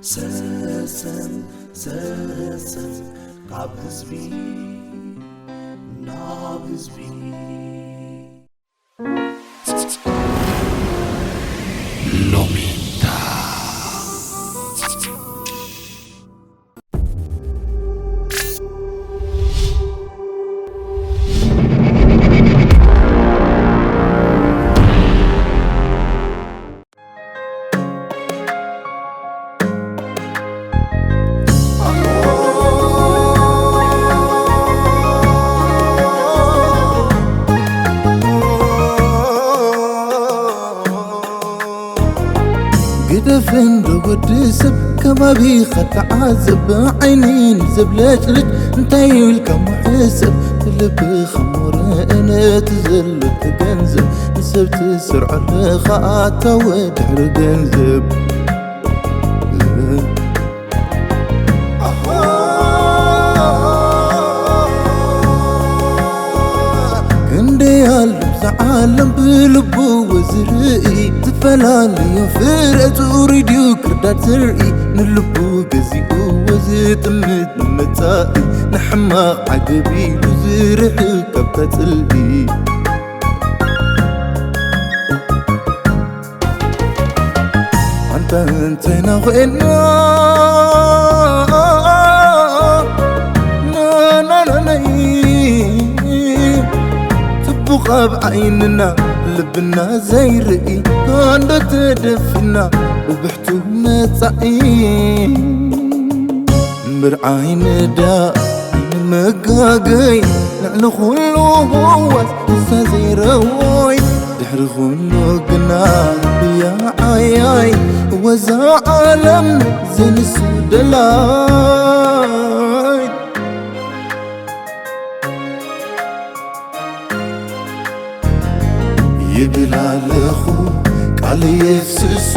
ሰሰን ሰሰን ካብ ህዝቢ ናብ ህዝቢ። ሎሜዳ። ግደፍ እንዶ ወዲ ሰብ ከባቢኻ ተዓዘብ፣ ዓይኒ ንዘብለጭልጭ እንታይ ኢልካ ምሕሰብ፣ ብልብኻ ሞረ ነቲ ዘሎ ተገንዘብ፣ ንሰብ ትሰርዖ ኣለኻ ኣታወ ድሕሪ ገንዘብ። ክንደይ ኣሎ ብዛ ዓለም ብልብዎ ዝርኢ፣ ዝተፈላለዩ ፍረ ጽሩይ ድዩ ክርዳድ ዝርኢ፣ ንልቡ ገዚእዎ ዝጥምት ንመጻኢ፣ ንሕማቕ ዓገብ ኢሉ ዝርሕቕ ካብታ ጽልኢ። ኣንታ እንታይና ኾይና ናናናይ ጽቡቕ ኣብ ዓይንና ልብና ዘይርኢ፣ ኣንዶ ተደፊና ብብሕቱ መጻኢ። ምርዓይ ንዳ መጋገይ ልዕሊ ኩሉ ህዋስ ንሳ ዘይረወይ፣ ድሕሪ ኩሉ ግና ብያ ዓያይ ወዛ ዓለም ዘይንሱ ደላይ። ይብል ኣለኹ ቃል የፍስሶ፣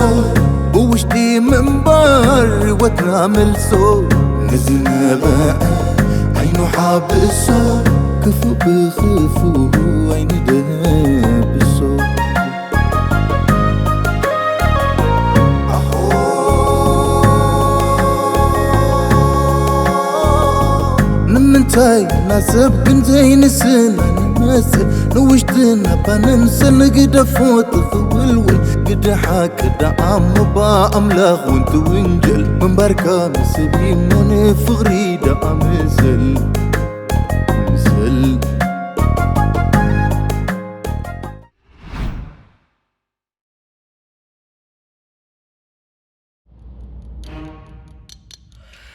ብውሽጢ ምንባር ህይወትና መልሶ፣ ንዝነበዐ ዓይኑ ሓብሶ፣ ክፉእ ብኽፉእ ኣይንደብሶ። ንምንታይ ናሰብ ግን ዘይንስና ንመስል፣ ንውሽጥና እባ ንምሰል፣ ንግደፎ ትኽውልውል። ግደ ሓቂ ደኣ እሞ ብኣምላኽ እውን ትውንጀል፣ ምንባርካ ንሰብ እሞ ንፍቕሪ ደኣ ምሰል፣ ምሰል።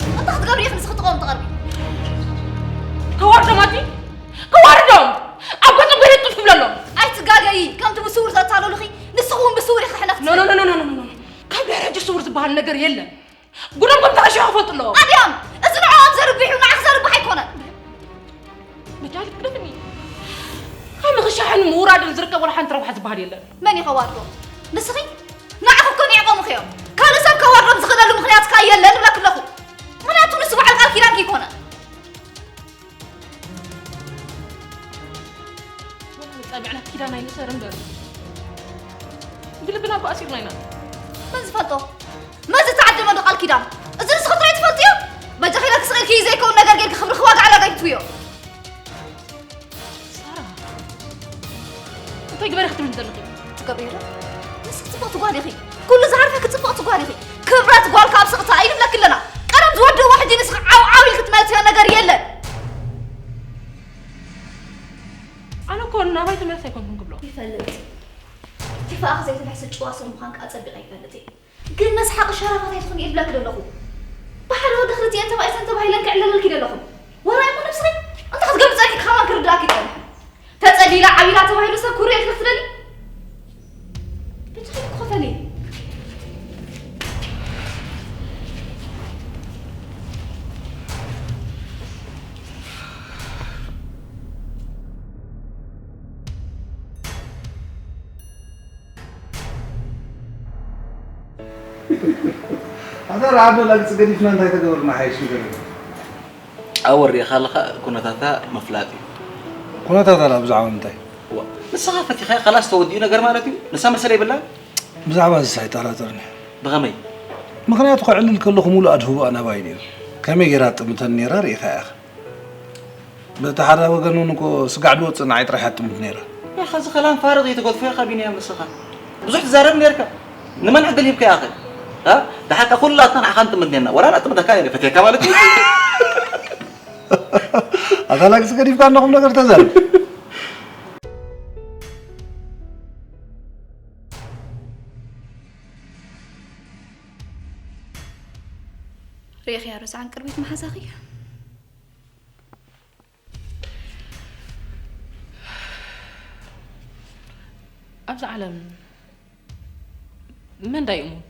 እንታይ ክትገብሪ ኢኺ ንስኺ ጥቕኦም ትቐርቢ? ከዋርዶም ኣቲ፣ ከዋርዶም! ኣብ ገጾም ገለ ጥፍ ይብለሎም። ኣይትጋገዪ፣ ከምቲ ብስውር ዘታለሉኺ ንስኺ እውን ብስውር ኢኺ ሕነኽቲ። ኖ፣ ኖ፣ ኖ፣ ኖ፣ ኖ፣ ኖ። ካብ ድሕሪ ሕጂ ስውር ዝበሃል ነገር የለን። ጉዶም ከም ተቐሸ ክፈልጡ ኣለዎ። ኣድያም፣ እዚ ንዕኦም ዘርብሕ እዩ፣ ንዓኺ ዘርብሕ ኣይኮነን። መጃሊት ግደፍኒ። ካብ ምኽሻሕን ምውራድን ዝርከብ ወላ ሓንቲ ረብሓ ዝበሃል የለን። መን እዩ ከዋርዶ? ንስኺ? ንዓኺ እኮ ንዕቆምኺ እዮም። ካልእ ሰብ ከዋርዶም ዝኽእለሉ ምኽንያት ከኣ የለን እብለኪ ኣለኹ። ምኽንያቱ ንሱ በዓል ቃል ኪዳንኪ ኣይኮነን። ወላ ንጸብዕና ኪዳን ኣይንእሰር እምበር፣ ብልብና እኮ ኣሲርና ኢና። መን ዝፈልጦ? መን ዝተዓደመ ዶ ቃል ኪዳን? እዚ ንስኺ ጥራይ ትፈልጥዮ? በጃኺ ኢለኪ ስቕ ኢልኪ ዘይከውን ነገር ጌርኪ ክብርኺ ዋጋ ዕዳጋ ኣይትትውዮ። ሳራ፣ እንታይ ግበሪ ክትብሊ ዘለኺ? ትገብርዮ ዶ? ንስኺ ጽብቕቲ ጓል ኢኺ። ኩሉ ዝሃርፈኪ ጽብቕቲ ጓል ኢኺ። ክብረት ጓል ካብ ስቕታ እዩ ንብለኪ ኣለና። ቀደም ዝወድእዎ ሕጂ ንስኺ ዓው ዓው ኢልኪ ትመልስዮ ነገር የለን። ኣነ እኮ ናባይ ተመለስ ኣይኮንኩን ክብሎ። ይፈልጥ። ቲፋ ኣኽ ዘይትንሕሲ ጭዋ ሰብ ምዃንካ ኣጸቢቐ ይፈልጥ እየ። ግን መስሓቂ ሸራፋት ኣይትኹን እየ ዝብለኪ ዘለኹ። ብሓደ ወዲ ክልቲኤን ተባኢሰን ተባሂለን ክዕለለልኪ ዘለኹ። ወራይ እሞ ነብስኺ እንተ ክትገልጸልኪ ከማን ክርድኣኪ ይጸንሐ። ተጸሊላ ዓቢላ ተባሂሉ ሰብ ክውርየልኪ ክትደሊ? ብትኽክል ክኸፈል እየ። ኣታ ረዓዶ ላግጺ ገዲፍና እንታይ ተገበርና ሓይሽ ንገረኒ። ኣወሪእኻ ኣለኻ ኩነታታ ምፍላጥ እዩ። ኩነታታ ላ ብዛዕባ ምንታይ? እዋ፣ ንስኻ ፈቲኻያ ካላስ ተወዲኡ ነገር ማለት እዩ። ንሳ መሰለ ይብላን። ብዛዕባ ዝሳ ይጠራጠርኒ። ብኸመይ? ምኽንያቱ ከዕልል ከለኹ ሙሉእ ኣድህቦኣ ናባይ ነይሩ። ከመይ ገይራ ትጥምተኒ ነይራ ርኢኻ ኢኻ። በቲ ሓደ ወገን እውን እኮ ስጋዕ ድወፅእ ንዓይ ጥራሕ እያ ትጥምት ነይራ። ያኸ እዚ ከላም ፋርቕ ዘይተገድፎ ኢኻ ቢንያም ንስኻ። ብዙሕ ትዛረብ ነይርካ። ንመን ዕድል ሂብካ ኢኻ? እ? ደሓር ከ ኩላትና ንዓኻ ንጥምት ነርና። ወላ ንጥምተካ እየ ፈትየካ ማለት እዩ። ኣታ ላግፂ ገዲፍካ እንዳ ቁም ነገር ተዛረብ። ርኢኽያ ሮዛ፣ ዕንቅርቢት መሓዛኺ። ኣብዚ ዓለም መን ዳይ እሙን?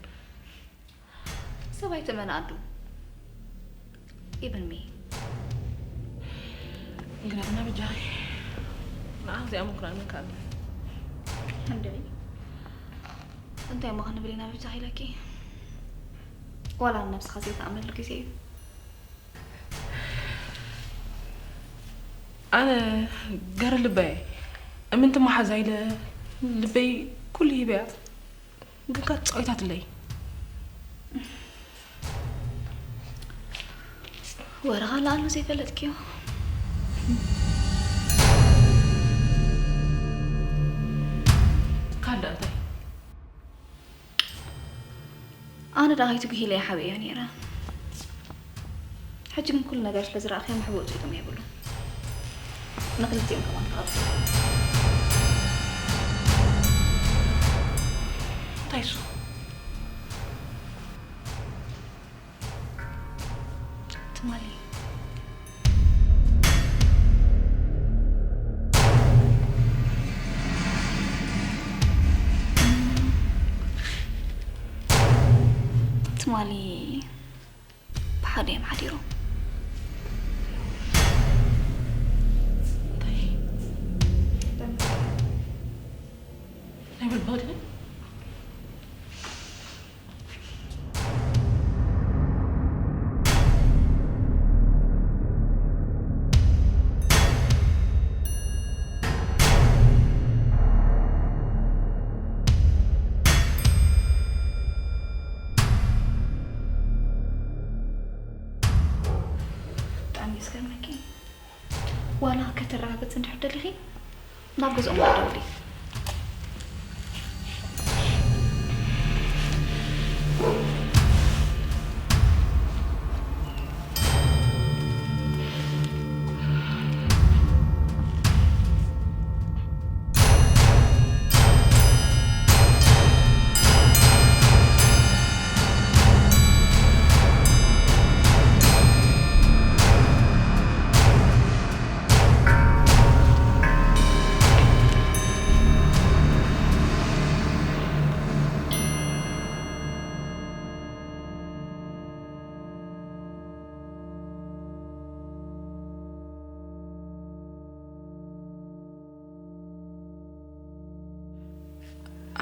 ሰብ ኣይትእመን ኣዱ። Even me። ግን ኣና በጃኺ ንዓ ዘይኣመንኩ ንኣምን ከኣምን። እንድዒ። እንታይ እሞ ክንብል ኢና በጃኺ ኢለኪ? ዋላ ንነብስኻ ዘይትኣምነሉ ግዜ እዩ። ኣነ ገረ ልበይ እምንቲ መሓዛ ኢለ ልበይ ኩሉ ሂበያ። ግን ከ ጸዊታትለይ። ወረኻ ለኣሉ ዘይፈለጥክዮ። ካልእ እንታይ? ኣነ ደኣ ከይትጉሂለይ ሓቢእዮ ነይረ። ሕጂ ግን ኩሉ ነገር ስለ ዝረኣኽዮ መሕብኡ ትርጉም የብሉን። ንኽልቲኦም ከማን ክቐጽል። እንታይ እሱ? ትማሊ ትማሊ ብሓደ እዮም ሓዲሮም። እንታይ? ናይ ብልቢ ኸዲነ? ብጣዕሚ እዩ ዝገርመኪ። ዋላ ከተረጋግጺ እንድሕር ደሊኺ፣ ናብ ገዝኦም ደውሊ።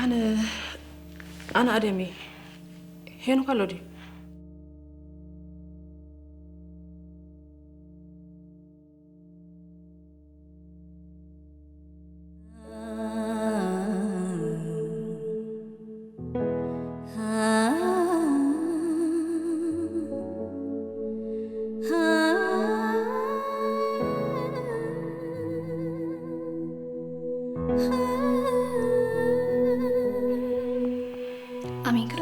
ኣነ ኣነ ኣደም እየ። ሄኖክ ኣሎ ድዩ? ኣሜን ክራ።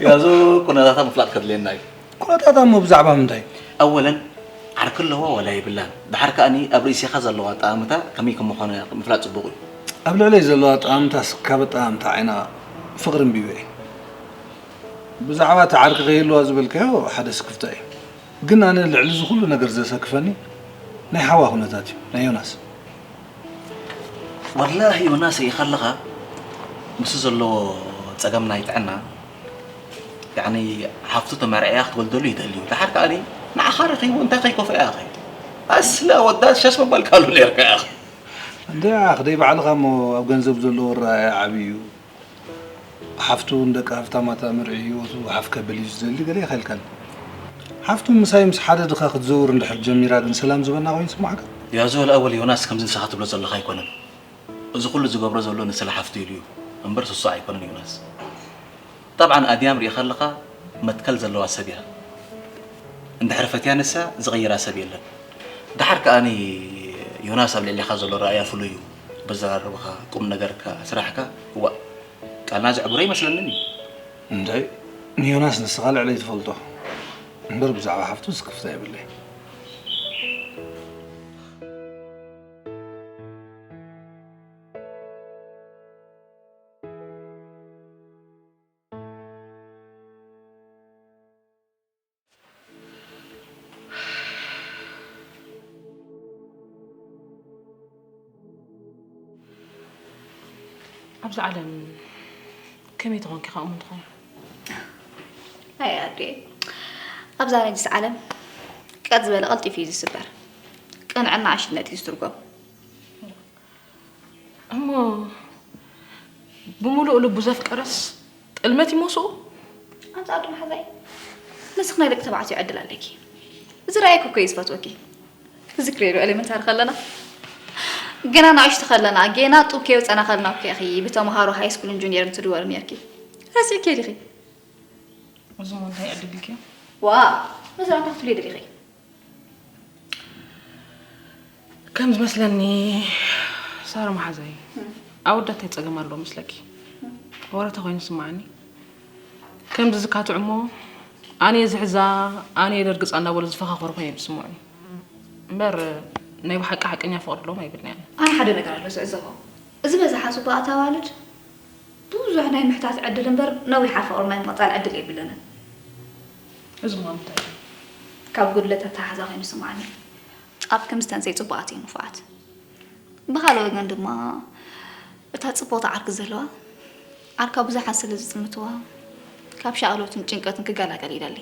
ያዙ ኩነታታ ምፍላጥ ከድልየና እዩ። ኩነታታ እሞ ብዛዕባ ምንታይ? ኣወለን ዓርኪ ኣለዋ ዋላ የብላን፣ ድሓር ከኣኒ ኣብ ርእሲኻ ዘለዋ ኣጠማምታ ከመይ ከም ምዃኑ ምፍላጥ ጽቡቕ እዩ። ኣብ ልዕለይ ዘለዋ ኣጠማምታስ ካብ ኣጠማምታ ዓይና ፍቕሪ ኣንቢበ እየ። ብዛዕባ እቲ ዓርኪ ከይህልዋ ዝበልካዮ ሓደ ስክፍታ እዩ። ግን ኣነ ልዕሊ እዚ ኩሉ ነገር ዘሰክፈኒ ናይ ሓዋ ኩነታት እዩ፣ ናይ ዮናስ። ወላሂ ዮናስ ርኢኻ ኣለኻ፣ ምስኡ ዘለዎ ጸገም ናይ ጥዕና፣ ያዕኒ ሓፍቱ ተመርዕያ ክትወልደሉ ይደሊ እዩ። ድሓር ከኣ ንዓኻ ረኺቡ እንታይ ከይከፍኦ ኢኻ? ኣስላ ወዳት ሸሽ ምባልካሉ ነይርካ ኢኻ። እንደ ኣኽደይ ባዕልኻ እሞ ኣብ ገንዘብ ዘለዎ ኣረኣእያ ዓብዩ እዩ። ሓፍቱ ንደቂ ሃፍታማት ኣምርዒ ህይወቱ ሓፍ ከብል እዩ ዝደሊ ገለ ይኸልከል። ሓፍቱ ምሳይ ምስ ሓደ ድኻ ክትዘውር እንድሕር ጀሚራ ግን ሰላም ዝበና ኮይኑ ይስማዕካ? يا زول أول ዮናስ ከምዚ ንስኻ ትብሎ ዘለኻ ኣይኮነን። እዚ ኩሉ ዝገብሮ ዘሎ ንስለ ሓፍቱ ኢሉ እዩ እምበር ስሱ ኣይኮነን ዮናስ። ጠብዓን ኣድያም ሪኢኻ ኣለኻ መትከል ዘለዋ ሰብ እያ። እንድሕር ፈትያ ንሳ ዝቕይራ ሰብ የለን። ደሓር ከኣ ዮናስ ኣብ ልዕሌኻ ዘሎ ረኣያ ፍሉይ እዩ። በዘራርባኻ፣ ቁም ነገርካ፣ ስራሕካ፣ እዋእ ቃልና ዘዕብሮ ኣይመስለንን እዩ። እንታይ ንዮናስ ንስኻ ልዕለይ ትፈልጦ እምበር ብዛዕባ ሓፍቱ ስክፍታ የብለይ። ኣብዚ ዓለም ከመይ ተኾንኪ ካብኡ ምንትኾን? ኣይ ኣዴ፣ ኣብዛ ነጅስ ዓለም ቀጥ ዝበለ ቀልጢፉ እዩ ዝስበር። ቅንዕና ዕሽነት እዩ ዝትርጎም። እሞ ብምሉእ ልቡ ዘፍቀረስ ጥልመት ይመስኡ? ኣንጻር ድማ ሓዛይ ንስኽ ናይ ደቂ ተባዕትዮ ዕድል ኣለኪ። እዚ ረኣየኪ እኮ እዩ ዝፈትወኪ። ትዝክሪ ዶ ኤሌመንታሪ ከለና ገና ንኣሽቱ ከለና ጌና ጡብ ከየውፀና ከለና እኮ ኢኺ ብተምሃሮ ሃይ ስኩልን ጁኒየርን ትድወሪ ነርኪ። ረሲዕኪ ዲኺ? እዚ እንታይ ዕድል ኢልኪ? ዋ፣ መሰረታ ክትብሊ ደሊኺ? ከም ዝመስለኒ ሳሮ መሓዛይ ኣወዳት እንታይ ጸገም ኣለዎ መስለኪ? ወረተ ኮይኑ ስምዓኒ። ከምዚ ዝካትዑ እሞ ኣነ እየ ዝሕዛ ኣነ እየ ደርግጻ እንዳበሉ ዝፈኻኸሩ ኮይኖም ዝስምዑኒ። እምበር ናይ ብሓቂ ሓቀኛ ፍቕሪ ኣለዎም ኣይብልን እየ። ኣነ ሓደ ነገር ኣሎ ዝዕዘቦ። ዝበዝሓ ጽቡቓት ኣዋልድ ብዙሕ ናይ ምሕታት ዕድል እምበር ነዊሕ ፍቕሪ ናይ ምቕጻል ዕድል የብለንን። እዚ እሞ እንታይ እዩ? ካብ ጉድለት ኣተሓሕዛ ኮይኑ ይስምዓኒ። ኣብ ከምዝተን ዘይጽቡቓት እየን ንፉዓት። ብኻልእ ወገን ድማ እታ ጽብቕቲ ዓርኪ ዘለዋ ዓርካ ብዙሓት ስለ ዝጥምትዋ ካብ ሻቕሎትን ጭንቀትን ክገላገል ይደሊ።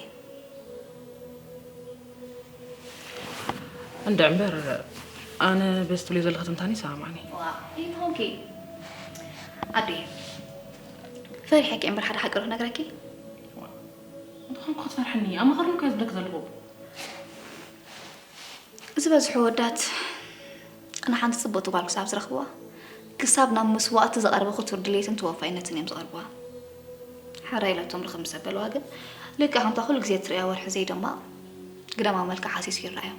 እንድዒ እምበር ኣነ በዚ ትብልዮ ዘለኺ ትንታነ ይሰማማዕኒ። ዋ ይምሆንኪ ኣዴ ፈሪሐኪ እምበር ሓደ ሓቂ ዶ ክነግረኪ? እንተኾንኩ ክትፈርሕኒ ኣብ መኸርኒ እኮ ዝብለኪ ዘለኹ። ዝበዝሑ ኣወዳት ንሓንቲ ጽብቕቲ ጓል ክሳብ ዝረኽብዋ ክሳብ ናብ መስዋእቲ ዝቐረበ ክቱር ድሌትን ተወፋይነትን እዮም ዝቐርብዋ። ሕራይ ኢለቶም ርኽብ ምስ ኣበልዋ ግን ልክዕ ከምታ ኩሉ ግዜ እትርእያ ወርሒ ዘይደምቕ ግዳማዊ መልክዕ ሃሲሱ ይረኣዮም።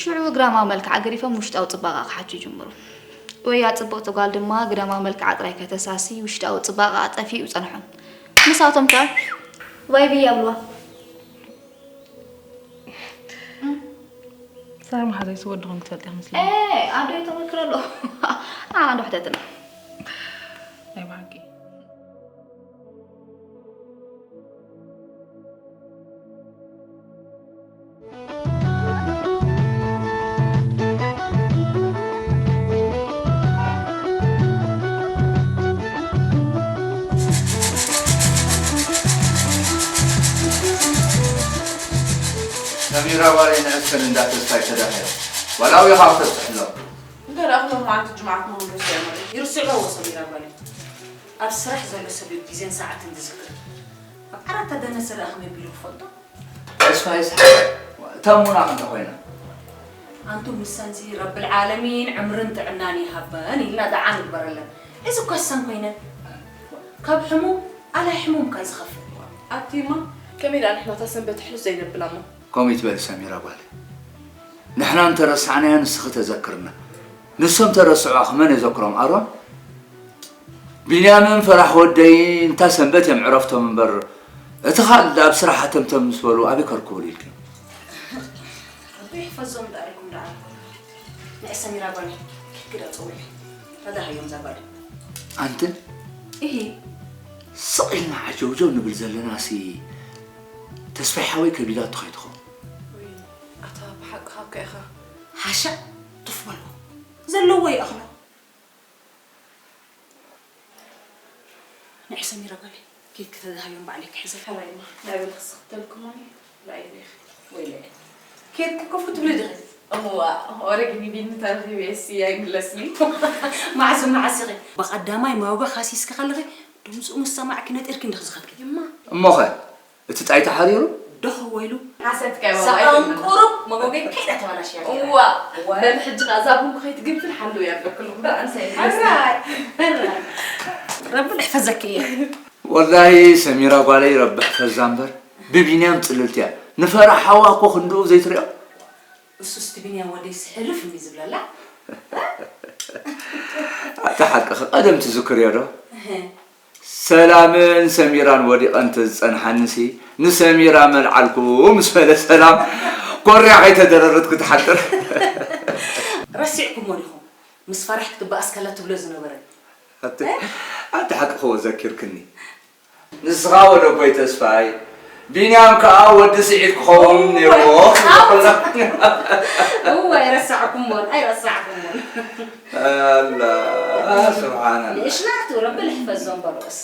ሽዑ ግዳማዊ መልክዓ ገዲፎም ውሽጣዊ ጽባቐኣ ክሓቱ ይጅምሩ። ወያ ጽብቕቲ ጓል ድማ ግዳማዊ መልክዓ ጥራይ ከተሳሲ ውሽጣዊ ጽባቐኣ ጠፊኡ ጸንሖም። ንሳቶም ከ ዋይ ብይ ኣብልዋ። ሳር መሓዛይ ስወድኹም ክትፈልጢ ክመስለኒ። ኣዶ የተመክረሎ ኣና ዶ ሕተትና ናይ ብሓቂ ሰሚራ ባሌ ንዕስክን እንዳ ተስፋይ ተዳህያ ዋላ ኣውያኻ ክተብፅሕሎም። እንተ ደኣ ክሎም መዓልቲ ጅምዓት መሆን ረሲዖም ኣለዉ። ይርስዕዎ ሰሚራ ባሌ። ኣብ ስራሕ ዘሎ ሰብ እዩ ግዜን ሰዓትን ዝዝክር። ኣብ ዓራት ተደነሰ ደኣ ከመይ ኣቢሉ ክፈልጦ? ተስፋይስ ሓወይ፣ እታ እሙን ኣኽ እንተ ኾይና። ኣንቱም ንሰንሲ ረብል ዓለሚን ዕምርን ጥዕናን ይሃበን ኢልና ደዓ ንግበረለን። እዚ እኳ ሰን ኮይነን ካብ ሕሙም ኣላይ ሕሙምካ እዩ ዝኸፍእ። ኣቲ እማ ከመይ ደኣ ንሕና እታ ሰንበት ሕልፍ ዘይነብላ እሞ። ከምኡ ይትበሊ ሰሚራ ጓለይ። ንሕና እንተ ረሳዕናያ ንስኺ ተዘክርና። ንሶም ተረስዑ ኣኽ መን የዘክሮም ኣሮን? ቢንያምን ፈራሕ ወደይን እንታ ሰንበት እዮም ዕረፍቶም እምበር እቲ ኻልእ ደኣ ኣብ ስራሕ ሃተምተም ምስ በሉ ኣበይ ከርክቡሉ ኢልኪ? ረቢ ይሕፈዞም ደኣ ኢልኩም ደኣ ንዒ ሰሚራ ጓለይ ኪድ ክዳ ጸውዒ ተዳሃዮም እዛ ጓለይ። ኣንቲ እሂ ስቕ ኢልና ዓጀውጀው ንብል ዘለናሲ ተስፋይ ሓወይ ከቢዳቶ ከይትኸውን። ውይ ኣታ ብሓቅኻ እኮ ኢኻ። ሓሻ ቱፍ በሎ ዘለዎ ይኣኽሎ። ንዒ ሰሚራ ጓለይ ኬድኪ ተደሃዮም ባዕለይ ክሕዘ። ሕራይ እማ ናበይ ክስኽተልኩም ኣነ ርኣይኒ ኢኺ። ወይለይ ኬድኪ ኮፍ ክትብሊ ዲኺ? እዋ፣ ወረ ግን ቢኒ ተረኺበ የሲ ኣይምለስኒ። መዓስ መዓስ ኢኺ ብቐዳማይ ማውጋ ካሲስኪ ከለኺ ድምፅኡ ምስ ሰማዕኪ ነጢርኪ እንዲኺ ዝኸድኪ። እማ እሞኸ እቲ ጣይታ ሓሪሩ? ደሆ ወይሉ ሓሰትካ ባባ ሰኣንቁሩ ኣይኮነን። መጎገይ ከይዳ ተባላሽያ። እዋ፣ በል ሕጂ ከኣ እዛ ቡን ከይትግንፍል ሓሉ ያበክሉ። ኣንሳይ ሕራይ ሕራይ ረቢ ልሕፈዘኪ እየ። ወላሂ ሰሚራ ጓለይ ረብሕ ፈዛ እምበር ብቢንያም ጽልልቲ እያ። ንፈራሕ ሓዋ እኮ ክንድኡ ዘይትሪኦ። እሱስ እቲ ቢንያም ወደይስ ሕልፍ እንዲ ዝብለላ። ኣታ ሓቅኺ ቀደም ትዝክርዮ ዶ? ሰላምን ሰሚራን ወዲቐን ተዝጸንሓንሲ ንሰሚራ መልዓልኩ ምስ በለ ሰላም ኮርያ ከይተደረረትኩ ትሓጥር። ረሲዕኩሞ ዲኹም? ምስ ፈራሕ ክትበኣስ ከላ ትብሎ ዝነበረ። ኣቲ ኣቲ ሓቂ ክዎ ዘኪርክኒ። ንስኻ ወደቦይ ተስፋይ ቢንያም ከኣ ወዲ ስዒድ ክኸውን ነይርዎ። እወ ኣይረሳዕኩሞን ኣይረሳዕኩሞን። ኣላ ስብሓንላ ንእሽናቱ ረቢ ልሕፈዞም በሉስ።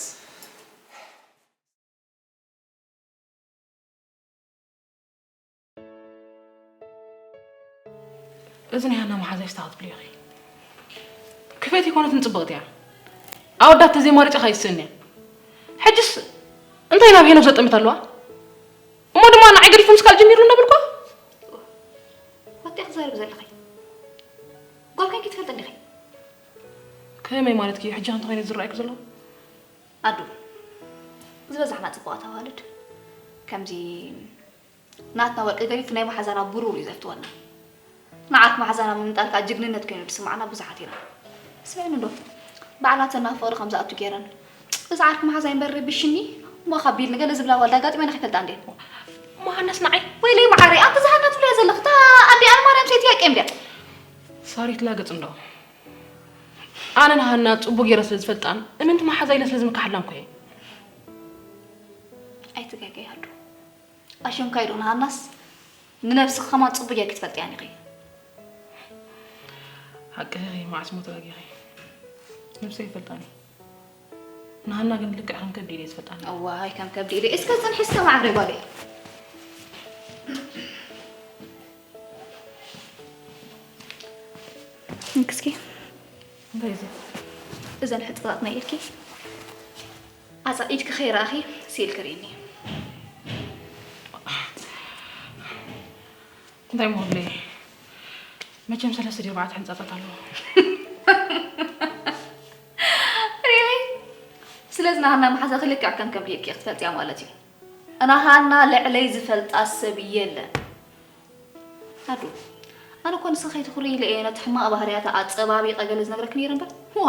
እዚ ናይ ሃና መሓዛይ ስታ ክትብልዮ ኢኺ። ክፍእቲ ኣይኮነትን ጽብቕቲ እያ። ኣወዳት ተዘይማሪጸ ካይስእን እያ። ሕጅስ እንታይ ናብ ሄኖክ ዘጠምት ኣለዋ? እሞ ድማ ንዓይ ገዲፉ ምስ ካልእ ጀሚሩ እንዳበልኳ። ወጥያ ክዛረብ ዘለኺ ጓል ኮይንኪ ትፈልጥ እንዲኺ። ከመይ ማለትኪ እዩ? ሕጂ ከምቲ ኮይነ ዝረኣየኪ ዘሎ? ኣዱ ዝበዛሕና ጽቡቓት ኣዋልድ ከምዚ ናትና ወርቂ ገዲፍ ናይ መሓዛና ብሩር እዩ ዘፍትወና። ንዓርክ መሓዛና ምምጣል ከዓ ጅግንነት ኮይኑ ዝስማዕና ብዙሓት ኢና። ስምዕኒ እንዶ ባዕላተን ናብ ፍቕሪ ከም ዝኣቱ ገይረን እዚ ዓርክ መሓዛይ እምበር ረቢሽኒ እሞ ካብ ቢል ንገለ ዝብላ ዋልዳ ኣጋጢመን ከይፈልጣ እንዴ። መሃናስ ንዓይ ወይለይ መዓረይ ኣንቲ ዝሃና ትብለያ ዘለኽ እታ ኣዲኣ ንማርያም ሰይቲ ያቄም ድያ? ሳሪት ላገጽ እንዶ ኣነ ንሃና ጽቡቅ ገይረ ስለ ዝፈልጣን እምንቲ መሓዛይ ኢለ ስለ ዝምካሓላን ኮየ። ኣይትጋገይ ኣዱ ኣሽንካይ ዶ ንሃናስ ንነብስኺ ከማን ጽቡቅ ጌርኪ ትፈልጥያን ኢኺ። ሓቂ ኢኺ መዓስ ሞ ተጋጊኺ ነብሰይ ይፈልጣኒ። ንሃና ግን ልክዕ ከም ከብዲ ኢለ ዝፈልጣኒ። እዋይ ከም ከብዲ ኢለ እስከ ጽንሒ እስከ ማዕረ ጓለይ። እንክስኪ እንታይ እዚ? እዘን ሕጽባጥ ናይ ኢድኪ ኣጻ ኢድኪ ከይረኣኺ ስኢልኪ ርእኒ። እንታይ ሞ ክብለይ? መቸም ሰለስተ ድዩ ኣርባዕተ ሕንጻጻት ኣለዎ። Really? ስለዚ ንሃና መሓዛኺ ልክዕ ከም ከብዲ ኢድኪ ክትፈልጥያ ማለት እዩ። ናሃና ልዕለይ ዝፈልጣ ሰብ የለን። ኣዱ ኣነ እኮ ንስኺ ከይትኹሪ ኢለ እየ ነቲ ሕማቕ ባህርያታ ኣጸባቢቐ ገለ ዝነግረኪ ነይረ እምበር። ዋ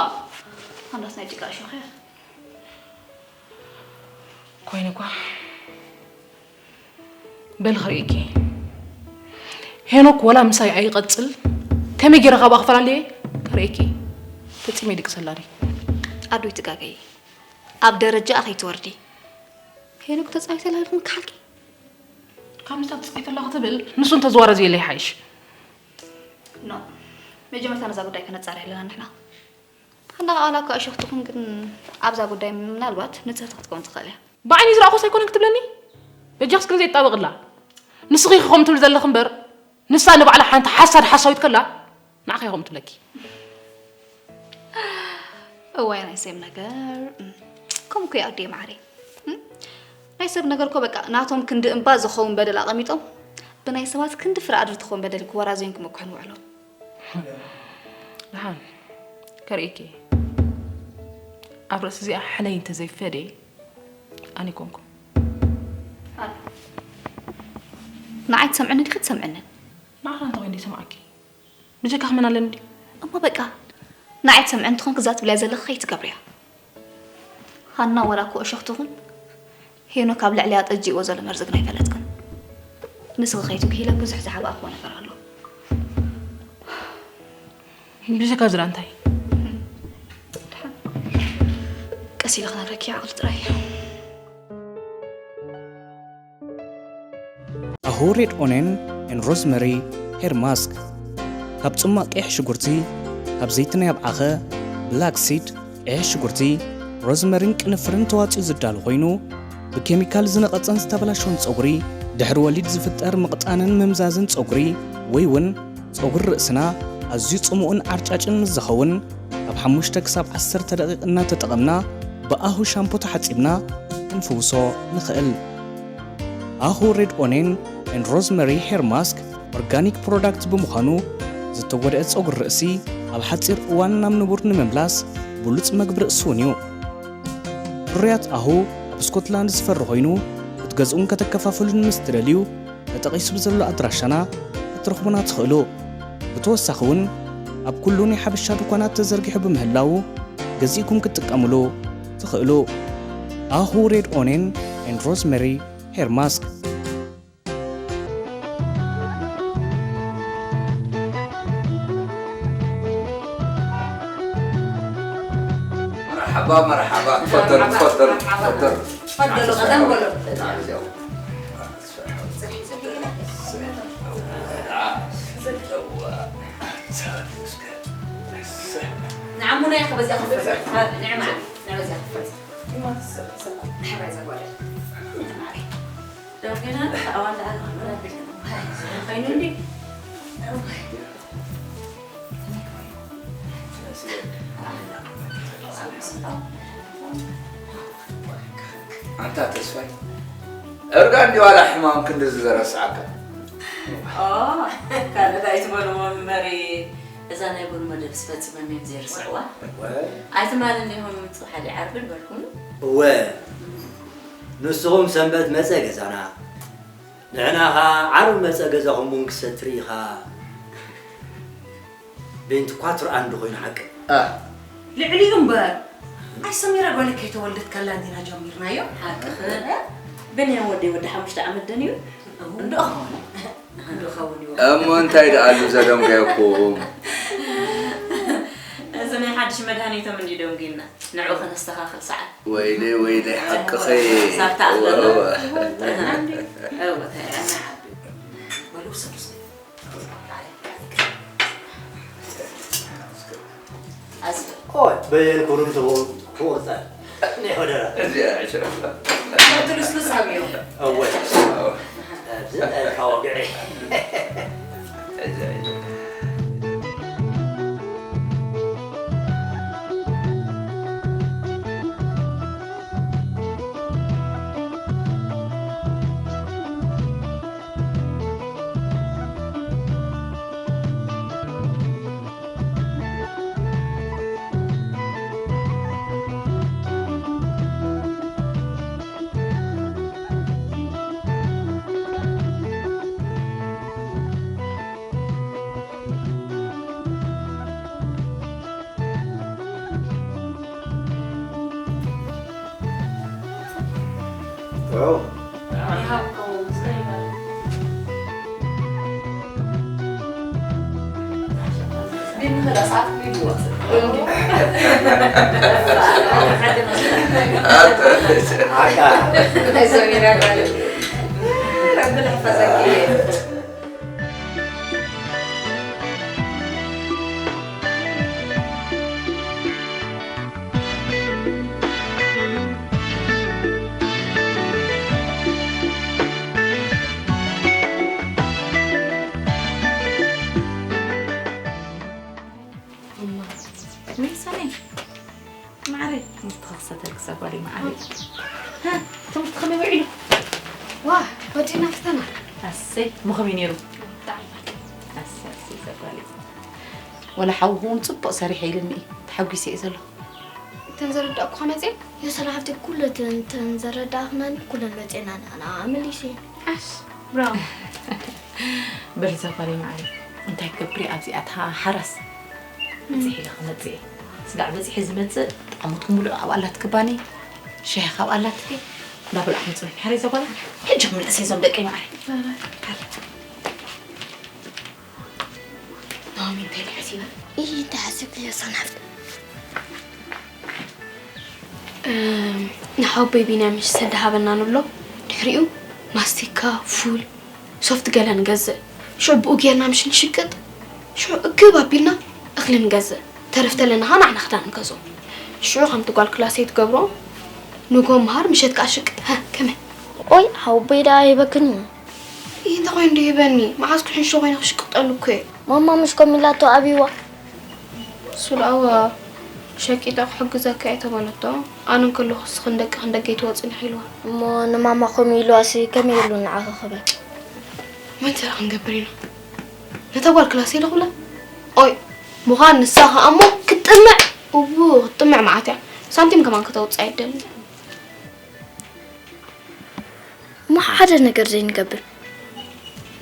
ሃናስ ናይ ጭቃ እሾኽ እያ። ኮይኑ እኳ በል ክርእየኪ። ሄኖክ ወላ ምሳይ ኣይቐጽል ከመይ ገይረ ካብኣ ክፈላለየ ክርእየኪ። ፈጺመ ይድቅሰላ ድዩ? ኣዱ ይትጋገይ ኣብ ደረጃኣ ከይትወርዲ። ሄኖክ ተጻዊተላ ኢልኩም ክሓልኪ? ካብ ምሳት ጽቂት ኣለኹ ትብል ንሱ እንተዝዋረዝ የለ ይሓይሽ። ኖ መጀመርታ ነዛ ጉዳይ ከነጻርያ ኣለና ንሕና። ሓና ቃላ እኳ እሾኽ ትኹን ግን ኣብዛ ጉዳይ ምናልባት ንጽህቲ ክትከውን ትኽእል እያ። ብዓይኒ ዝረኣኹስ ኣይኮነን ክትብለኒ? በጃኽስ ግን ዘይጣበቕላ ንስኺ ኢኺ ከምኡ ትብሊ ዘለኺ እምበር ንሳ ንባዕላ ሓንቲ ሓሳድ ሓሳዊት ከላ ንዓኺ እያ ከምኡ ትብለኪ። እዋይ ናይ ሰብ ነገር እም፣ ከምኡ እኮ እዩ ኣዴ ማዕረይ። እም፣ ናይ ሰብ ነገር እኮ በቃ ናቶም ክንዲ እምባ ዝኸውን በደል ኣቐሚጦም ብናይ ሰባት ክንዲ ፍረ ኣድሪ ትኸውን በደል ክወራዘዩን ክምክሑን ውዕሎም። ደሓን ከርእየኪ እየ። ኣብ ርእሲ እዚኣ ሕነይ እንተዘይፈደየ ኣነ ኣይኮንኩን። ንዓይ ትሰምዕኒ ዲኺ ትሰምዕንን? ንዓኻ እንተ ኮይነ ሰምዓኪ ብጀካኺ መን ኣለኒ ድዩ? እሞ በቃ ንዓይ ትሰምዕኒ ትኾንኪ እዛ ትብልያ ዘለኺ ከይትገብርያ። ሃና ዋላ እኮ እሾኽ ትኹን ሄኖክ ኣብ ልዕሊኣ ጠጂእዎ ዘሎ መርዚ ግን ኣይፈለጥክን። ንስኺ ከይትጉሂለ ብዙሕ ዝሓብኣክዎ ነገር ኣሎ። ብጀካ ዝዳ እንታይ? ቀስ ኢለ ክነግረኪ ዓቕሊ ጥራይ። A whole red onion and rosemary hair mask ካብ ጽማቕ ቀይሕ ሽጉርቲ ካብ ዘይቲ ናይ ኣብዓኸ black seed ቀይሕ ሽጉርቲ ሮዝመሪን ቅንፍርን ተዋጺኡ ዝዳሎ ኮይኑ ብኬሚካል ዝነቐጸን ዝተበላሸወን ጸጉሪ ድሕሪ ወሊድ ዝፍጠር ምቕጣንን ምምዛዝን ጸጉሪ ወይ እውን ጸጉሪ ርእስና ኣዝዩ ጽሙእን ዓርጫጭን ምስ ዝኸውን፣ ካብ ሓሙሽተ ክሳብ ዓሰርተ ደቂቕ እናተጠቐምና ብኣሁ ሻምፖ ተሓጺብና ክንፍውሶ ንኽእል። ኣሁ ሬድ ኦኔን ኤንድ ሮዝመሪ ሄር ማስክ ኦርጋኒክ ፕሮዳክት ብምዃኑ፣ ዝተጎድአ ጸጉሪ ርእሲ ኣብ ሓጺር እዋን ናብ ንቡር ንምምላስ ብሉጽ መግቢ ርእሲ እውን እዩ። ፍርያት ኣሁ ኣብ ስኮትላንድ ዝፈሪ ኮይኑ፣ ክትገዝኡን ከተከፋፍሉን ምስ ትደልዩ፣ ተጠቒሱ ብዘሎ ኣድራሻና ክትረኽቡና ትኽእሉ። ብተወሳኺ እውን ኣብ ኩሉ ናይ ሓበሻ ድኳናት ተዘርጊሑ ብምህላዉ፣ ገዚእኩም ክትጥቀምሉ ትኽእሉ። ኣሁ ሬድ ኦኔን ኤንድ ሮዝመሪ ሄር ማስክ። مرحبا مرحبا تفضل تفضل تفضل تفضلوا قدم بلو. نعم منى يا اخي بس ياخذ فرصه. نعم نعم بس ياخذ فرصه. نحب عايزه اقول. لو كنا اوان ده انا خينوني. ኣንታ ተስፋይ እርጋ እንዲ ዋላ ሕማም ክንድዚ ዘረስዓካ። ካልኦት ኣይትበልዎ እምበሪ እዛ ናይ ቡን መደብ ስፈፅመም እዮም ዘይርስዕዋ። ኣይትማል እንዲኹም ምፅባሕ ሓደ ዓርቢ ንበልኩም። እወ ንስኹም ሰንበት መፀ ገዛና ንዕና ኸዓ ዓርቢ መፀ ገዛኹም ቡን ክሰትሪ ኢኻ። ቤንቲ ኳትር ኣንድ ኮይኑ ሓቂ። ልዕሊኡ እምበር ኣይ ሰሚራ ጓለይ ከይተወልደት ከላ እንዲና ጀሚርናዮ። ሓቅኽን። ብንያም ወደይ ወዲ ሓሙሽተ ዓመት ደንዩ እንዶ ኸውን እንዶ ኸውን እዩ። እሞ እንታይ ደኣ ኣሉ ዘደንጎየኩም? እዚ ናይ ሓድሽ መድሃኒቶም እንዲ ደንጉና ንዑ ከነስተኻኽል ሰዓት። ወይለይ ወይለይ ሓቅኺ። ሳብታ ኣለና። እወ። እወ፣ እንታይ ደኣ ንዓቢ። በሉ ውሰዱ። ኦይ በየን ኮሩም ተወ ተወጣ። ናይ ወደራ። እዚኣ ዕሸ። ትልስልስ ኣብዮ። እወ። ኣብዚ ናይ ካወግዒ። ወይ ሰኔ ማዕረይ። ምስተኸሰተልክ ሰጓሊ ማዕረይ። ትምህርቲ ከመይ ውዒሉ? ዋ ወዲና ፈተና። ኣሰይ እሞ ከመይ ነይሩ? ብጣዕሚ ኣሰይ ኣሰይ ሰጓሊ። ወላ ሓውኹ እውን ፅቡቕ ሰሪሐ ኢልኒ እዩ። ተሓጒሰ እየ ዘለኹ። እተን ዘረዳእኩኻ መፅየን? የሰና ሓፍቲ ኩለተን እተን ዘረዳእኽናኒ ኩለን መፅየና ንዓና መሊሰ። ዓሽ ብራው። በሊ ሰጓሊ ማዕረይ እንታይ ክገብር እየ ኣብዚኣ እታ ሓራስ። በፂሕ ኢለ ክመፅእ እየ። ስጋዕ በፂሐ ዝመፅእ ጠዓሞትኩም ብልዑ ኣብኣ ኣላትኪ ባኒ ሻሂ ካብኣ ኣላትኪ እንዳበልዕኹም ፅንሑ። ሓረይ ዘጓላ ሕጂ ክምለስ እየ እዞም ደቀይ ማዕረይ። ናኦሚ እንታይ ኢላ ሓሲባ? እይ እንታይ ሓሲብክዮ ሰናፍት? ንሓወቦይ ቢንያም ምሽ ሰዲ ሃበና ንብሎ ድሕሪኡ ማስቲካ ፉል ሶፍት ገለ ንገዝእ ሽዑ ብኡ ጌርና ምሽ ንሽቅጥ ሽዑ እክብ ኣቢልና እኽሊ ንገዝእ ተረፍ ተለና ኸዓ ንዓና ክዳን ንገዝኦ ሽዑ ከምቲ ጓል ክላሰይ ትገብሮ ንጎ ምሃር ምሸት ከዓ ሽቅጥ ሃ ከመይ ኦይ ሓወቦይ ደኣ ይህበክን እዩ ይህ እንታይ ኮይኑ ዶ ይህበኒ መዓዝ ክሕንሾ ኮይነ ክሽቅጠሉ እኮ እየ ማማ ምሽ ኮም ኢላቶ ኣብይዋ። ስልኣዋ ሸቂጣ ክሕግዘካ እየ ተበለቶ። ኣነ እንከለኹ እስኺ ንደቂ ክንደገ ይትወፅን ኢኺ ኢልዋ። እሞ ንማማ ኮም ኢልዋሲ ከመይ ኢሉ ንዓኺ ክብል? መን ተራ ክንገብር ኢና? ነታ ጓል ክላስ ኢለ ክብላ? ኦይ፣ ምዃን ንሳ ኸኣ እሞ ክትጥምዕ፣ እቡ ክትጥምዕ መዓት እያ። ሳንቲም ከማን ከተውፅእ ኣይደልን። እሞ ሓደ ነገር ዘይንገብር?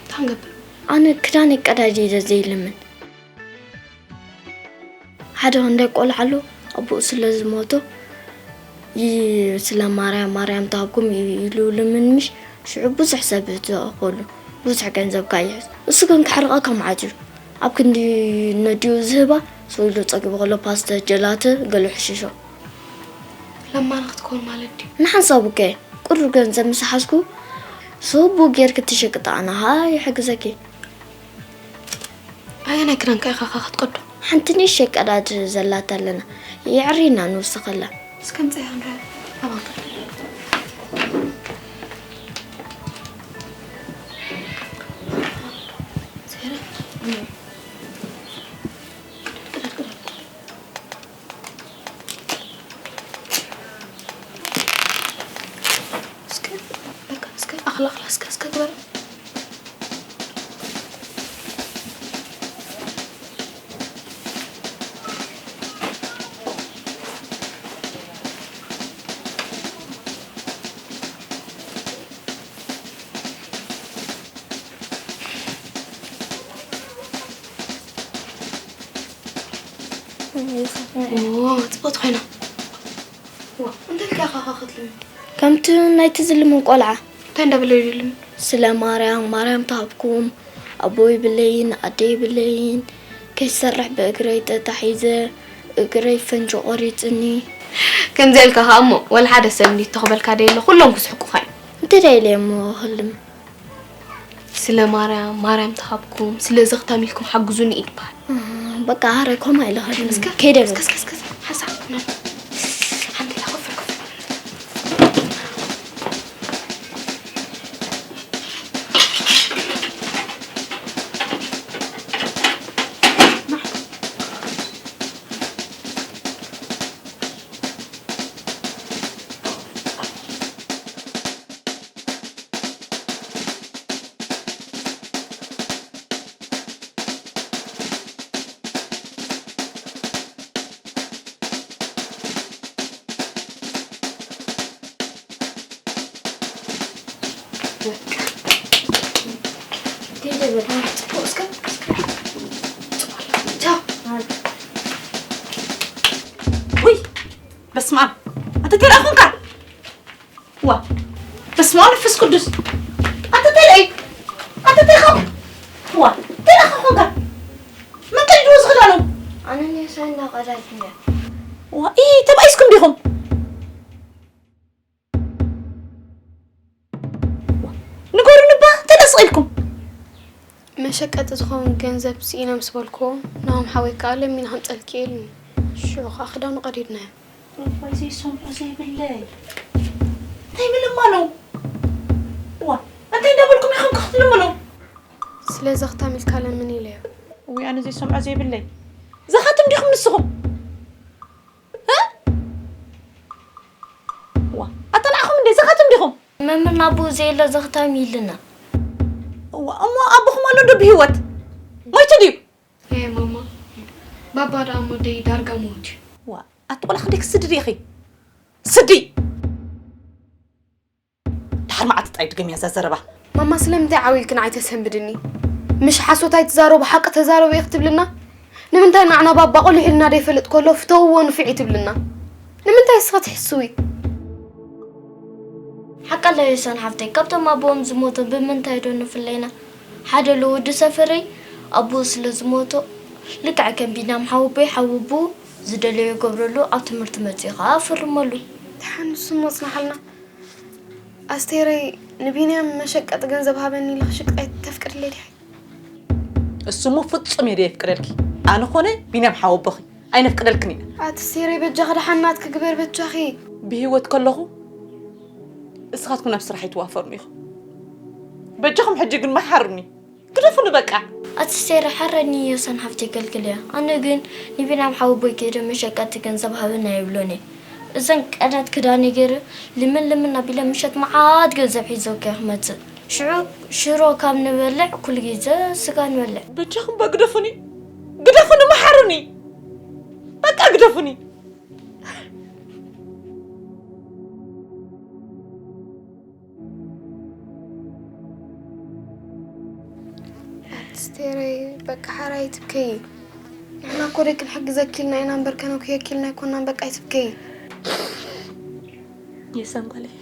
እንታይ ንገብር? ኣነ ክዳን የቀዳዲደ ዘይልምን። ሓደ ክንደይ ቆልዓ ኣሎ፣ ኣቦኡ ስለ ዝሞቶ፣ ይ-፣ ስለ ማርያም፣ ማርያም ትሃብኩም ይ-፣ ኢሉ ልምን ምሽ፣ ሽዑ ብዙሕ ሰብ ትእኸሉ፣ ብዙሕ ገንዘብ ካይሕዝ። እሱ ግን ክሕርቐካ መዓት እዩ። ኣብ ክንዲ ነዲኡ ዝህባ፣ ሰው ኢሉ ጸጊቡ ከሎ ፓስተ፣ ጀላተ፣ ገለ ሕሽሾ። ለማኒ ክትኮን ማለት ድዩ? ንሓንሳቡ ከ፣ ቁሩብ ገንዘብ ምስ ሓዝኩ፣ ስቡእ ጌርኪ ትሸቅጣ ኣነ ሃ ይሕግዘኪ። ኣየናይ ክዳንካ ኢኻ ኸ ክትቀዶ? ሓንቲ ንእሽተይ ቀዳድ ዘላታ ኣለና። የዕሪና ንውስኸላ። እስከ ምጻይ ክንሪኣ። ኣባኻ። ሴራ። እስከ፣ በቃ፣ እስከ፣ ኣኽላ፣ ኣኽላ፣ እስከ፣ እስከ ግበራ። ኦ፣ ጽቡቅ ኮይና። ዋ፣ እንታይ ኢልካ ኢኻ ክትልምን? ከምቲ ናይቲ ዝልምን ቆልዓ። እንታይ እንዳበለ እዩ ዝልምን? ስለ ማርያም፣ ማርያም ትሃብኩም፣ ኣቦ ይብለይን፣ ኣደ ይብለይን፣ ከይሰርሕ ብእግረይ ጠጣሕ ሒዘ፣ እግረይ ፈንጂ ቆሪጽኒ። ከምዚ ኢልካ ኸኣ እሞ፣ ወላ ሓደ ሰብ እንዲ ተኽበልካ ደየሎ፣ ኩሎም ክስሕቁኻ እዮም። እንተ ደይለ እሞ ክልምን። ስለ ማርያም፣ ማርያም ትሃብኩም፣ ስለ ዘኽታም ኢልኩም ሓግዙኒ እዩ ዝበሃል። እህ፣ በቃ፣ ኣረ፣ ኮማ ኢለ ኸድኒ። እስከ፣ ከይደ እስከ፣ በል። እስከ፣ እስከ፣ ሓንሳእ፣ ና። ሓንቲ ኢላ ኮፍ በል፣ ኮፍ በል። ውይ፣ በስመ ኣብ። ኣንተ ተራ ኾንካ። ዋ፣ በስመ ኣብ መንፈስ ቅዱስ። ኣንተ ተለይ። ኣንተ ተኻ። ዋ፣ ተራ ኾንካ። መን ቀዲድዎ ዝኽዳኑ? ኣነ ኔሳ እንዳቐዳድኩ እየ። ዋ፣ ኢ፣ ተባኢስኩም ዲኹም? ንገሩኒ እባ፣ ተደስቕ ኢልኩም። መሸቀጢ ዝኸውን ገንዘብ ስኢነ ምስ በልክዎ፣ ናሆም ሓወይ ከኣ ለሚነ ከምጸልኪ ኢሉኒ። ሽዑ ከኣ ክዳኑ ቀዲድናዮ። እዋይ፣ ዘይሰምዖ ዘይብለይ። እንታይ ምልማኖ? እዋ፣ እንታይ እንዳበልኩም ኢኹም ክትልምኑ? ስለ ዘኽታም ኢልካ ለምን ኢለዮ። እውይ፣ ኣነ ዘይሰምዖ ዘይብለይ። ዘኻትም ዲኹም ንስኹም? እ? ዋ፣ ኣጠናዕኹም እንዴ? ዘኻትም ዲኹም? መምህር ናብኡ ዘየለ ዘኽታም ኢልና። ዋ፣ እሞ ኣቦኹም ኣሎ ዶ ብህይወት? ሞይቱ ድዩ? ኤ ማማ፣ ባባ ደኣ እሞ ደይ ዳርጋ ሞት እዩ። ዋ፣ ኣቲ ቆልዓ ክንደይ ክስድድ ኢኺ? ስዲ! ደሓር መዓት ጥራይ ድገምያ እዛ ዘረባ። ማማ፣ ስለምንታይ ዓው ኢልክን ኣይተሰንብድኒ? ምሽ ሓሶት ኣይትዛረቡ፣ ሓቂ ተዛረቡ ኢኺ ትብልና? ንምንታይ ንዓና ባባ ቆሊሑ ኢልና ደይፈልጥ ከሎ ፍተውዎ ንፍዒ ትብልና? ንምንታይ እስኸ ትሕስዊ? ሓቂ ኣለዮ ዮሳን ሓፍተይ፣ ካብቶም ኣቦኦም ዝሞቶም ብምንታይ ዶ ንፍለይና? ሓደ ኣሎ ወዲ ሰፈረይ፣ ኣቦኡ ስለ ዝሞቶ፣ ልክዕ ከም ቢንያም ሓወቦይ ሓወቦኡ ዝደለዮ ይገብረሉ፣ ኣብ ትምህርቲ መጺኡ ኸኣ ኣፈርመሉ። ደሓን ንሱ እሞ ጽንሓልና። ኣስቴረይ፣ ንቢንያም መሸቀጢ ገንዘብ ሃበኒ ኢለ ክሽቅጥ ኣይተፍቅድለይ ዲኺ? እሱ እሞ ፍጹም እየ ደየፍቅደልኪ። ኣነ ኾነ ቢንያም ሓወቦኺ ኣይነፍቅደልክን ኢና። ኣቲ ሴረይ፣ በጃኺ ደሓን ናትኪ ግበር በጃኺ። ብህይወት ከለኹ እስኻትኩም ናብ ስራሕ ኣይትዋፈሩኒ ኢኹም። በጃኹም ሕጂ ግን መሓሩኒ። ግደፉኒ በቃ። ኣቲ ስቴረ፣ ሓረኒ ዮሰን ሓፍቲ ገልግልያ። ኣነ ግን ንቢንያም ሓወቦይ ከይደ መሸቀጢ ገንዘብ ሃበና ይብሎኒ። እዘን ቀዳት ክዳነ ገይረ ልምን ልምን ኣቢለ ምሸት መዓት ገንዘብ ሒዘ እኮ ክመጽእ። ሽዑ ሽሮ ካብ ንበልዕ ኩሉ ግዜ ስጋ ንበልዕ። በጃኹም እባ ግደፉኒ፣ ግደፉኒ፣ መሓሩኒ፣ በቃ ግደፉኒ። ኣቲ ስቴረይ፣ በቃ ሓራይ ትብከይ። ንሕና እኮ ደይ ክንሕግዘኪ ኢልና ኢና እምበር ከነኩየኪ ኢልና ኣይኮናን። በቃ ኣይትብከይ። የሰንጓለይ፣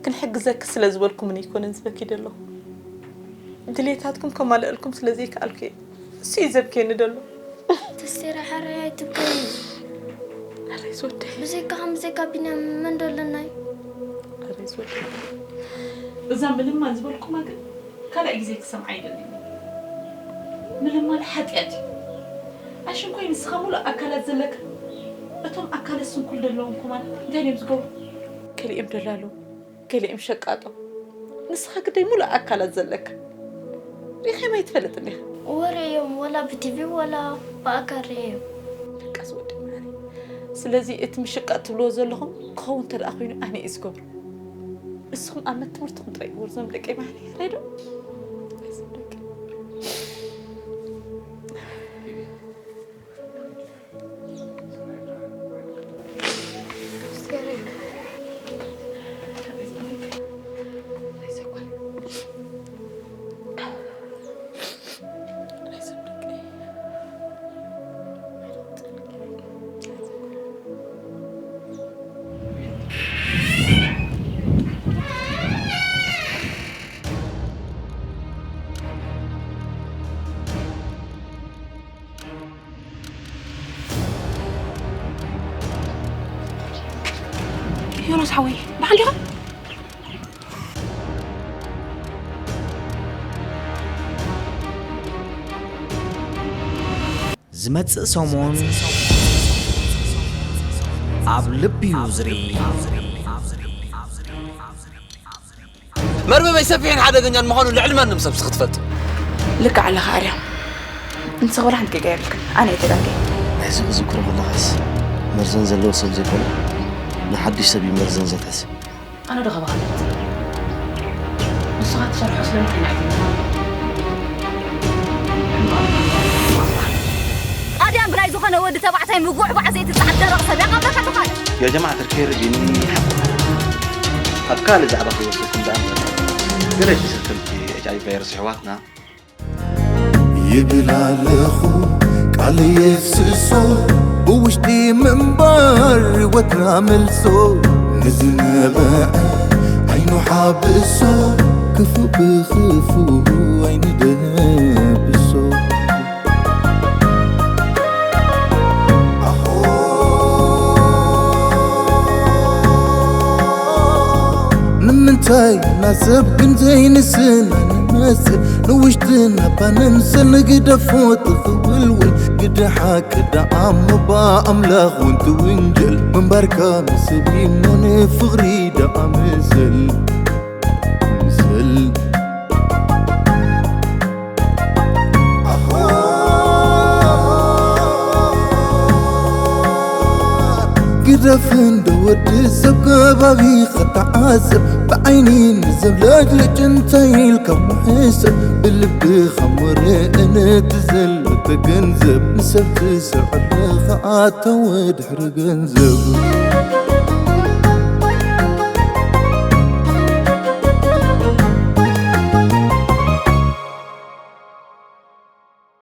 ክንሕግዘኪ ስለ ዝበልኩምኒ ኣይኮነን ዝበኪ ደለኹ። ድሌታትኩም ከማልአልኩም ስለ ዘይከኣልኩ እየ። እሱ እዩ ዘብክየኒ ደሎ። ኣቲ ስቴረ፣ ሓራይ ኣይትብከይ። ኣረይ ዝወደይ። ብዘይካኻ፣ ብዘይካ ቢንያም መን ዶ ኣለናይ? ኣረይ ዝወደይ። እዛ ምልማን ዝበልኩማ ግን ካልኣይ ግዜ ክሰምዓ ኣይደልን። ምልማን ሓጢኣት እዩ። ኣሽንኮይ ንስኻ ሙሉእ ኣካላት ዘለካ፣ እቶም ኣካለ ስንኩል ዘለዎም ከማን እንታይ ድዮም ዝገብሩ? ገሊኦም ደላሎ፣ ገሊኦም ሸቃጦ። ንስኻ ግደይ ሙሉእ ኣካላት ዘለካ። ሪኸዮም ኣይትፈልጥን ዲኻ? ወረ እዮም፣ ወላ ብቲቪ ወላ ብኣካል ርእዮም። ደቃስ ወዲ ማሪ። ስለዚ እቲ ምሽቃጥ ትብልዎ ዘለኹም ክኸውን እንተ ደኣ ኮይኑ ኣነ እየ ዝገብሮ። ንስኹም ኣብ መት ትምህርትኹም ጥራይ ግበሩ፣ ዞም ደቀይ ማሪ። ሬዶ? እዞም ደቀይ። ዮናስ ሓወይ፣ ደሓን ዲኻ? ዝመጽእ ሰሙን ኣብ ልቢ እዩ ዝርኢ። መርበበይ ሰፊሕን ሓደገኛን ምዃኑ ልዕሊ ማንም ሰብ ክትፈልጥ። ልክዕ ኣለኻ ኣርያም። ንስኻ ወላ ሓንቲ ጌጋ የብልክን። ኣነ እየ ተጋግየ። ናይዚ ክዝክሮ ከለኻስ መርዘን ዘለዎ ሰብ ዘይኮነ ንሓድሽ ሰብ እዩ መርዘን ዘትሕዝ። ኣነ ዶ ካባኻ ንብልጽ? ንስኻ ትሰርሖ ስለምንታይ ንዓይ ትብልኒ? ኣድያም ብናይ ዝኾነ ወዲ ተባዕታይ ምጉዕባዕ ዘይትጽዓር ደረቕ ሰብ እያ። ካብ መርካቶ ካልእ። يا جماعة الخير، جيني حق. ኣብ ካልእ ዛዕባ ክወስደኩም ደኣ እምበር፣ ገለ እቲ ሰከምቲ ኤች ኣይ ቪ ቫይረስ ኣሕዋትና ይብል ኣለኹ ቃል የፍስሶ ብውሽጢ ምንባር ህይወትና መልሶ ንዝነበዐ ዓይኑ ሓብሶ ክፉእ ብኽፉእ ኣይንደብሶ። ንምንታይ ናሰብ ግን ዘይንስና ንመስል ንውሽጥና እባ ንምሰል ንግደፎ ትኽውልውል ግደ ሓቂ ደኣ እሞ ብኣምላኽ እውን ትውንጀል ምንባርካ ንሰብ እሞ ንፍቕሪ ደኣ ምሰል ምሰል ግደፍ እንዶ ወዲ ሰብ ከባቢኻ ተዓዘብ ብዓይኒ ንዘብለጭልጭ እንታይ ኢልካ ምሕሰብ ብልብኻ ምርእ ነቲ ዘሎ ተገንዘብ ንሰብ ትስዕር ኣለኻ ኣታ ወድሕሪ ገንዘብ